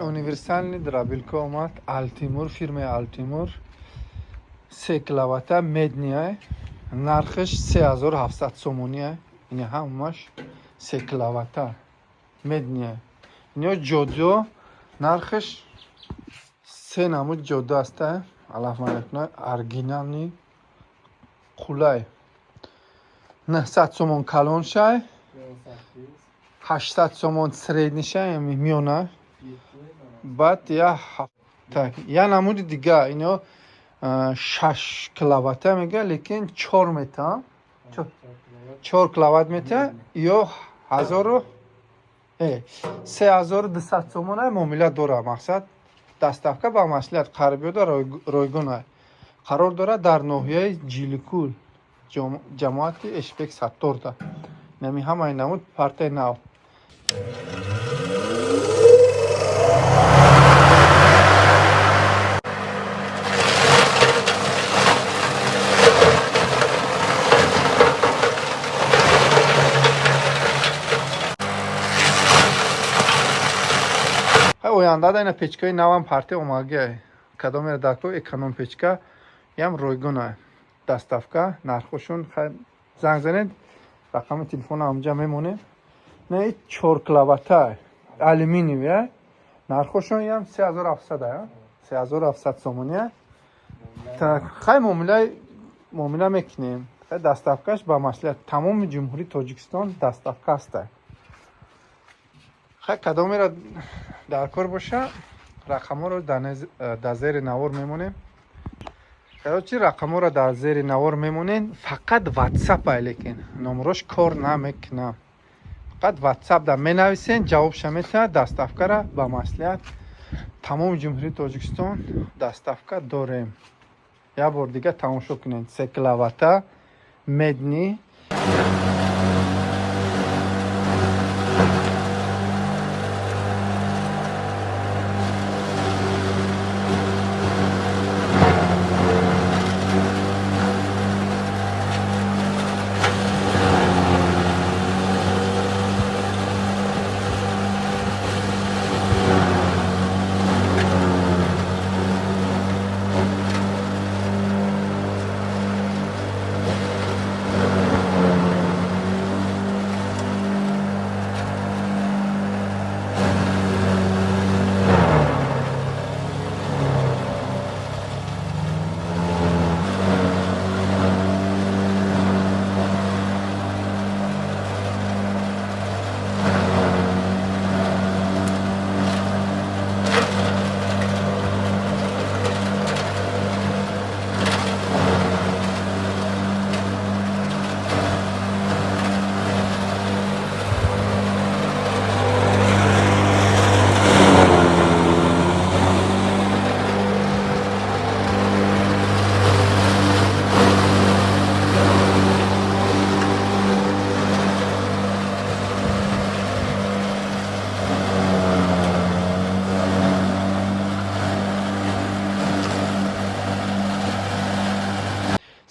Универсальный дробилка омад, Алтимур, фирмаи Алтимур, се киловатта, медный, нархаш 3700 сомония. Ини ҳамаш се киловатта, медный. Ино ҷодо, нархаш се намуд ҷодо аста, алаф майда, оригинальный, қулай. 900 сомон калоншай, 800 сомон средний шай, миёна. Баъд я так, я намуди дига, ино 6 киловатта мега, лекин 4 мета, 4 киловатт мета, ё ҳазору 3200 сомона, муомила дора. Мақсад, доставка ба маслиҳат қарибёда ройгон, қарор дорад дар ноҳияи Ҷиликул, ҷамоати Эшбек Сатторда. Нами ҳамаи намуд партияи нав. Оянда ина печкаи навам партия омагия, кадомеро дар кор, эконом печка ям ройгона, доставка, нархошон занг занед, рақами телефона ҳамҷа мемонем. Не, чор киловатта, алюминиевый, нархошон ям 3700, 3700 сомония. Так, хай, муомила мекунем. Хай, доставкаш ба маслиҳат, тамоми Ҷумҳурии Тоҷикистон доставка ҳаста. Хай, кадомеро дар кор боша, рақамҳоро дар зери навор мемонем. Короче, рақамҳоро дар зери навор мемонем, фақат ватсап ай, лекин номерош кор намекунам, фақат ватсап да менависен, ҷавобша метиҳад. Доставкара ба маслиҳат, тамоми Ҷумҳурии Тоҷикистон доставка дорем. Як бор дига тамошо кунед: се киловатта, медный.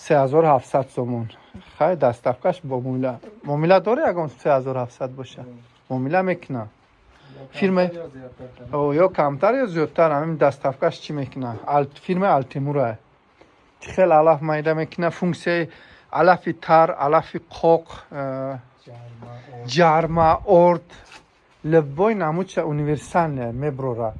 3700 сомон. Хай, доставкаш бо муомила дора, ягон 3700 боша, муомила мекуна фирма, ё камтар, ё зиёдтар, ҳамин доставкаш чӣ мекуна. Фирмаи Алтимура чӣ хел алаф майда мекуна, функсияи алафи тар, алафи қоқ, ҷарма, орд, любой намудша, универсальная меброра.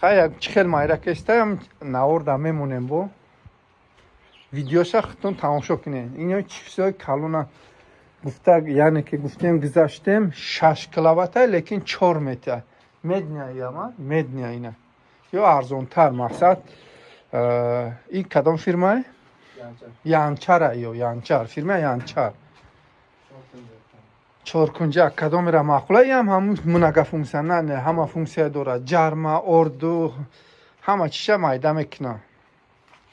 Хай, чӣ хел майра кестаям, наворда мемонем бо. Видеоша худтон тамошо кунед. Ино чипсои калона гуфта, яъне ки гуфтем, гузаштем, 6 киловатта, лекин 4 метр медная яма медная ина ё арзонтар. Мақсад, ин кадом фирмае? Янчара ё Янчар, фирма Янчар, чоркунҷа. Кадомера маъқула? Иам ҳамун многофункциональный, ҳама функсия дорад: ҷарма, орду, ҳама чиша майда мекунад.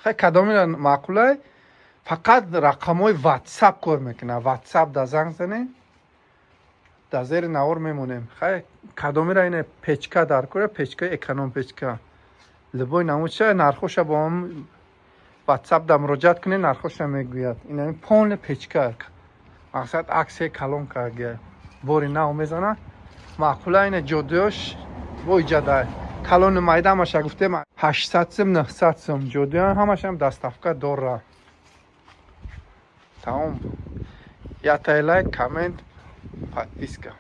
Хай, кадомера маъқула? Фақат рақамҳои Ватсап кор мекунад. Ватсап да занг занем, дар зери навор мемонем. Хай, кадомера ине печка дар кора, печкаи эконом, печка любой намудша, нархоша бо ҳам Ватсап да муроҷиат кунед, нархоша мегӯяд. Инами полный печка, мақсад, аксия калон карга, бори нав мезана. Маъқула ине ҷодуёш бо иҷада, калони майда, ҳамаша гуфтем, 800 сум, 900 сум ҷодуён, ҳамашам доставка дора. Тамом. Ятай лайк, коммент, подписка.